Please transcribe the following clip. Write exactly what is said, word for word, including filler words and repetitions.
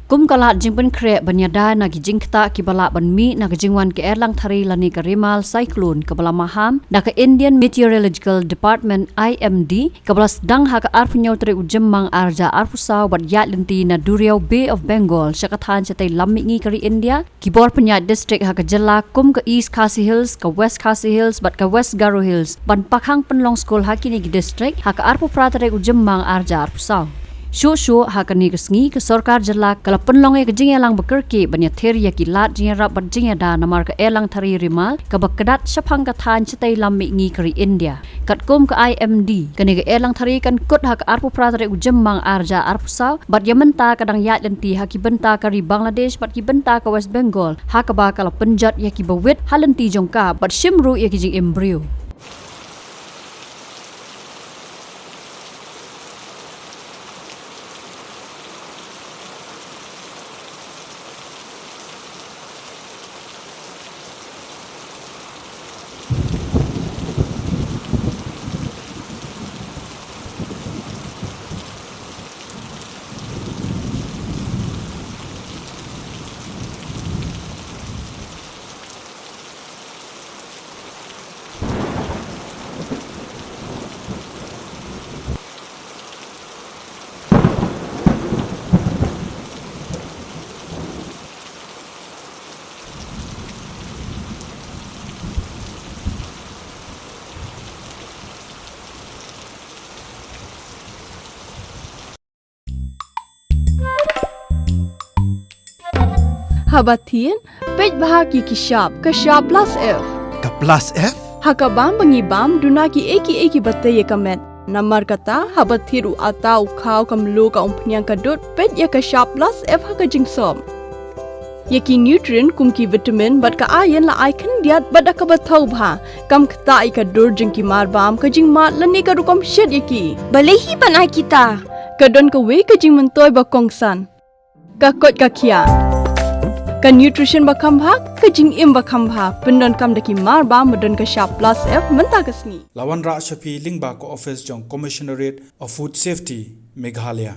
Kum ka lad jingpynkhreh ban ïada na ki jingktah kiba lah ban mih na ka jingwan ka Erlangthari lane ka Remal Cyclone kaba la maham da ka Indian Meteorological Department, I M D, kaba la sdang ha ka arphew hynñiew tarik u Jymmang arhajar arphew saw bad ïaid lynti na duriaw Bay of Bengal sha ka thaiñ shatei lam mihngi ka ri India, ki bor pynïaid district ha ka jylla kum ka East Khasi Hills, ka West Khasi Hills bad ka West Garo Hills ban pakhang pynlong skul ha kine ki district ha ka arphew phra tarik u Jymmang arhajar arphew saw. Shuh shuh ha kane ka sngi, ka sorkar jylla ka la pynlong ïa ka jingïalang ba kyrkieh ban ïathir ïa ki lad jingïarap bad jingïada namar ka Erlangthari Remal kaba kdat shaphang ka thaiñ shatei lam mihngi ka ri India. Katkum ka I M D, kane ka Erlangthari kan kut ha ka arphew phra tarik u Jymmang arhajar arphew saw bad ïa mynta ka dang ïaid lynti ha ki bynta ka ri Bangladesh bad ki bynta ka West Bengal, ha kaba ka la pynjot ïa kiba wit ha lynti jong ka bad shim ruh ïa ki jingim briew. Haba thied, peit bha ïa ki shap, ka shap plus F. Ka plus F? Ha ka bam ba ngi bam, duna kiei kiei kiba tei ïa ka met. Namar kata, haba thied u atta, u khaw, ka mluh, ka umphniang, ka dud, peit ïa ka shap plus F ha ka jingsop. Ïa ki nutrient kum ki vitamin bad ka iron la ai khyndiat bad da kaba thaw bha. Kam ktah ïa ka dur jong ki marbam, ka jingmad lane ka rukom shet ïa ki. Balei hi ban ai kita? Ka don kawei ka jingmyntoi ba kongsan. Ka koit ka khiah. Ka nutrition ba kham bha, ka jingim ba kham bha. Pyndonkam da ki marbam ba don ka shap plus F mynta ka sngi. La wanrah sha phi lyngba ka office jong Commissionerate of Food Safety, Meghalaya.